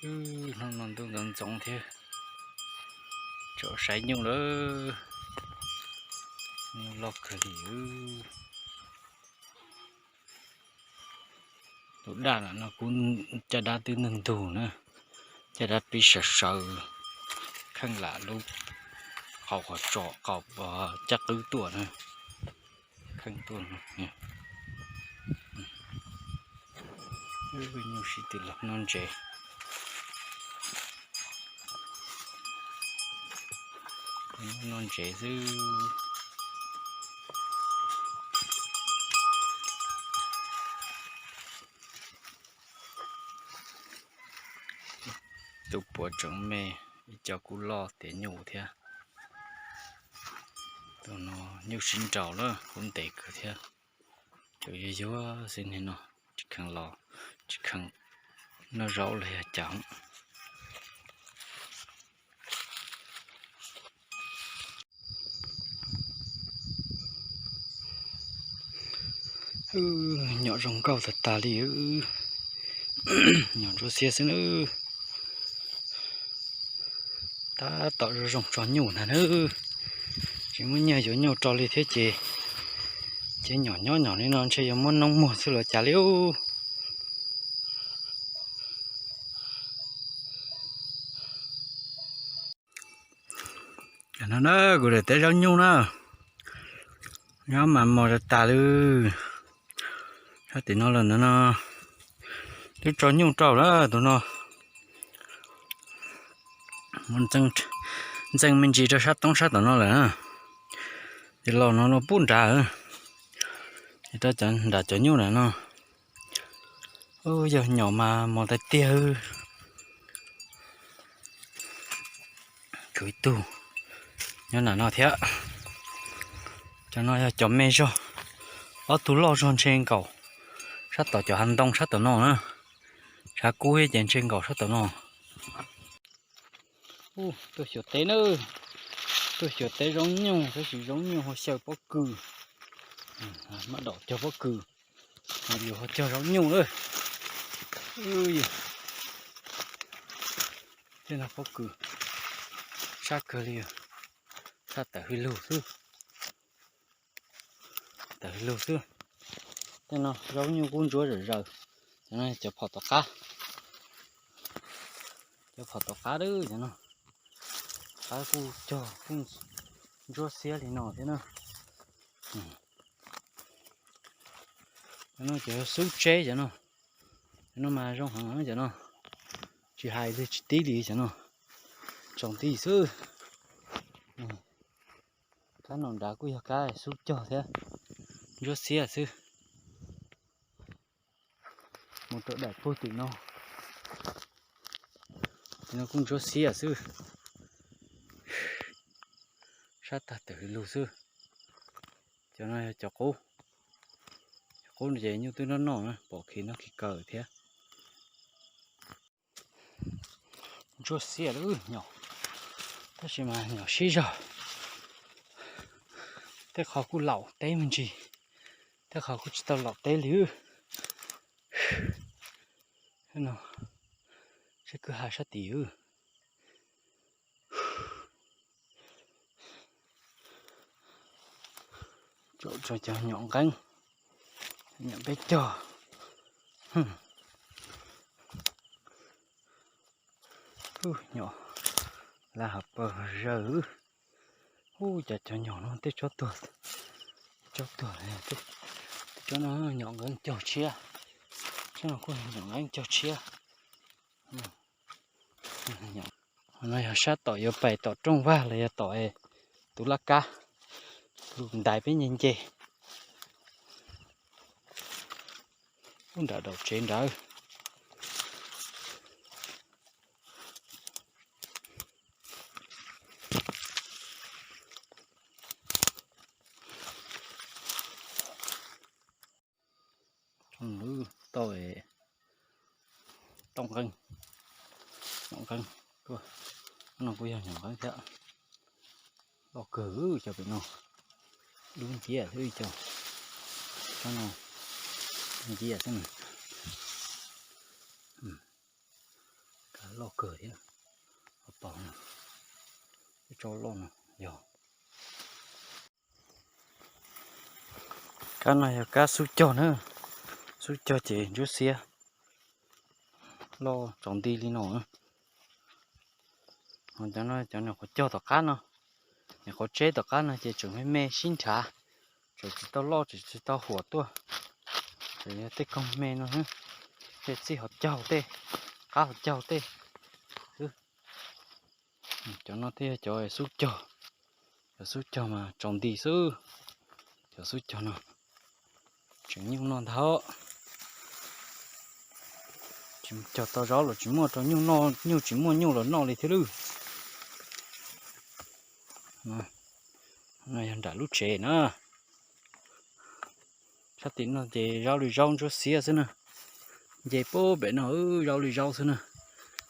Hnub no ntuj ntxoov ntxoov thiab, tsom saib nyuj lawm. Nyuj loj kawg li. Tus daj no kuj caj dab twb ntug ntug na, caj dab pib sawv sawv, kheej lam lub qau qhov tso qau caj qwb tuaj na, kheej tuaj. Nyuj sib tw los noj ntses, noj ntses xwb. Tus puav tseem me, ib co kuj loj tiav nyuj thiab. Tus no nyuj sib nraus lawm, kuj ntev kawg thiab. Tseem yuag yuag xwb nim no, tsis kheev los, tsis kheev noj zaub los yog cas. Nyom zoo nkauj tag tag li, nyom ntsuab xiab xwb na. Tab tom zoo zoo tso nyuj ntag na. Tsis muaj nyiaj yuav nyuj rau li thiab ces, ces nyom nyob nyom li no ntshe yuav muab noob muag xwb los cas li. No na, kuv daim teb zaub nyuj na, nyob mas mos tas tas li. Sab tim no lawm ntawd no, twb tso nyuj rau lawm tus no. Ntxeev me ntsis rau sab toob sab tom no lawm. Ces los no no pub nrad, ces rau cov nram cov nyuj na no. Yog nyom mas mos tas tiag. Tshuav ib tug nyob nram no thiab. Cov no yog cov me zog, ob tug loj zog ntshe nkaum sab tom cov hav ntoo sab tom no na. Tshav kub thiab ces ntshe nkaum sab tom no. Tuaj xyuas teb na, tuaj xyuas teb zaub nyuj tab sis zaub nyuj ho xyaw pob kws. Maj daum cog pob kws, yus ho cog zaub nyuj lawm. Tej no pob kws sab kawg li, sab tawm hwj lug xwb. Tawm hwj lug xwb. Tej no zaub nyuj kuj ntsuab zawm zaws. Cov no cov phom tom qab, cov phom tom qab lawm cov no. Qab kuj cog kuj ntsuab xiab li no thiab na. Cov no cov xub tseb cov no. Cov no mas zoo heev cov no, tsis hais li tsis tib li cov no, tsaus nti xwb. Kab no nrad kuj yog kab xub cog thiab, ntsuab xiab xwb. Mus rau daim puag tim no, tim no kuj ntsuab xiab xwb. Sab tag tawm hwj lug xwb. Cov no yog cov qub, cov qub ces nyuj twb noj noj na, pom khi noj khi kaw thiab. Ntsuab xiab lawm nyom, tab sis mas nyom sib zog. Tej qhov kuj laum teb me ntsis, tej qhov kuj tsis tau laum teb li. No, sab kwj ha sab tim. Tso cov nyom nqeeb, nyom peb cog. Nyom laj hav pawg zawg. Ub, cas cov nyom no tej tsob tuag, tsob tuag, tej tsob no nyom nqeeb caug tshiab, tsob no kuj nyom nqeeb caug tshiab. No yog sab tom yuav pais tom rooj vag los yog tom tus laj kab, tus ntais peb nce nce. Ub, nram daum tsev nrad. Tau tooj nqeeb, nyom nqeeb, no kuj yog nyom nqeeb thiab. Loj kawg cov pem no, dub nciab xwb cov, cov no nciab xwb. Loj kawg thiab, pom no, ib tsob loj no yog. Kab no yog kab xub cog na, xub cog ces ntsuab xiab loj tsaus nti li no. Cov no cov nyuam qhuav cog tom qab no, nyuam qhuav tseb tom qab no ces tseem me me sib nrhav, tseem tsis tau loj tseem tsis tau huam tuaj. Tseem yog tej koog me no, tej txij ho caug tej, qab ho caug tej. Cov no thiaj yog cov xub cog, cov xub cog mas tsaus nti xwb. Cov xub cog no tseem nyuj noj ntag. Tsis cog tau zaub los tsis muaj rau nyuj noj, nyuj tsis muaj nyuj los noj li thiab lawm. No yog nram lub tsev na. Sab tim no ces zaub li zaub ntsuab xiab xwb na. Nce puag pem no zaub li zaub xwb na.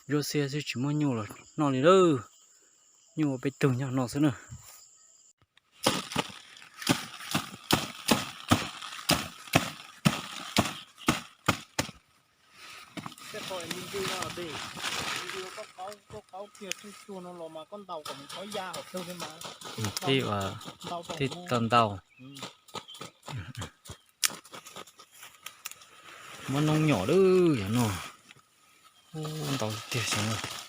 Ntsuab xiab xwb tsis muaj nyuj los noj li lawm. Nyuj ua peb tug nyob no xwb na. Tij tau ntau. Muab noob nyom lawm yog no. Ntau tiag xyov.